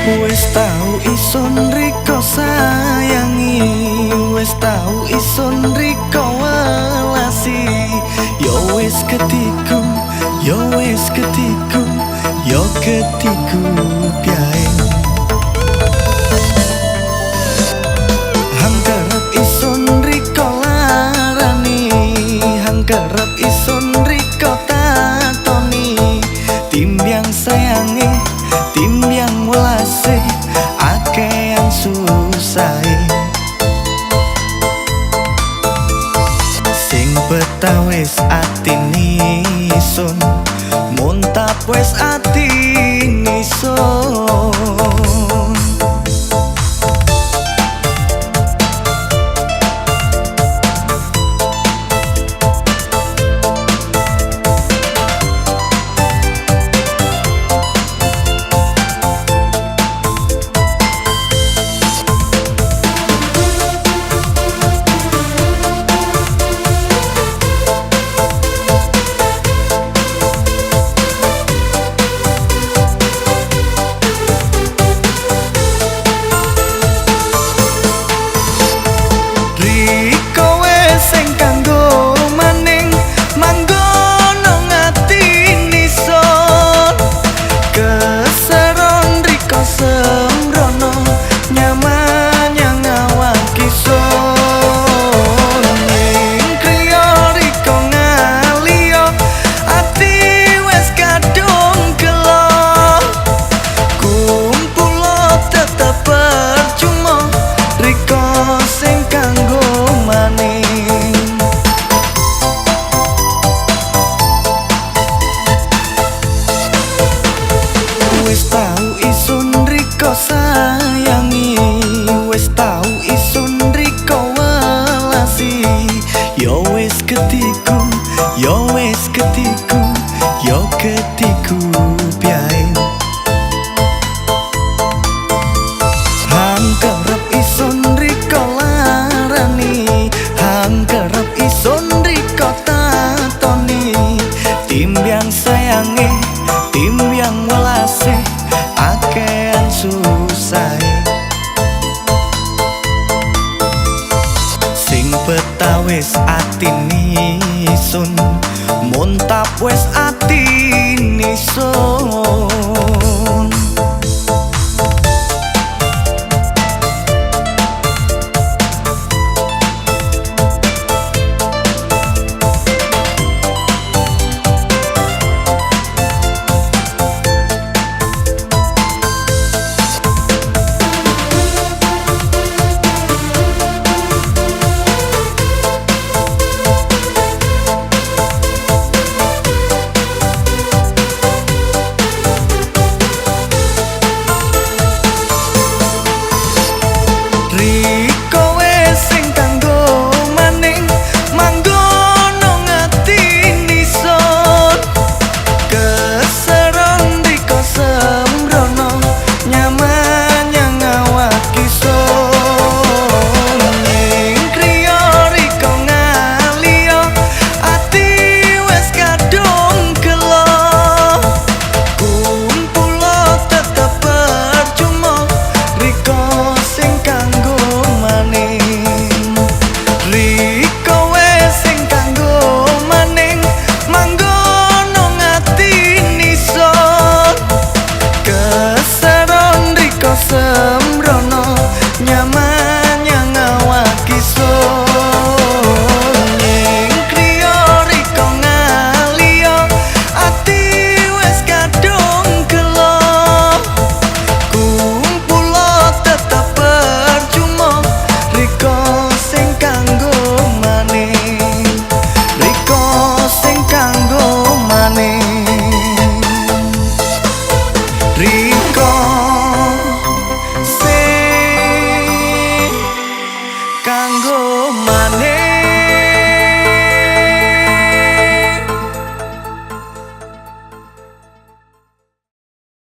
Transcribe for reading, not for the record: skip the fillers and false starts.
Wis tau isun riko sayangi, wis tau isun riko welasi. Yo wis ketiku, yo wis ketiku, yo ketiku piae. Hang kerep isun riko larani, hang kerep isun riko tatoni. Timbyang sayangi, timbyang welase, akehan susahe. Sing betawis atine isun, muntap wis atine isun. Wis tau isun riko sayangi, wis tau isun riko welasi. Yo wis ketiku, yo wis ketiku, yo ketiku piae. Hang kerep isun riko larani, hang kerep isun riko tatoni. Timbyang sayangi, timbyang welase, akehan susahe. Sing betawis atine isun, muntap wis atine isun. Sembrono nyaman yang awak isun. Ing kriya riko ngaliya, ati wis kadung gelo. Kumpulo tetep percuma, riko sing kanggo maning, riko sing kanggo maning, riko sing kanggo maning.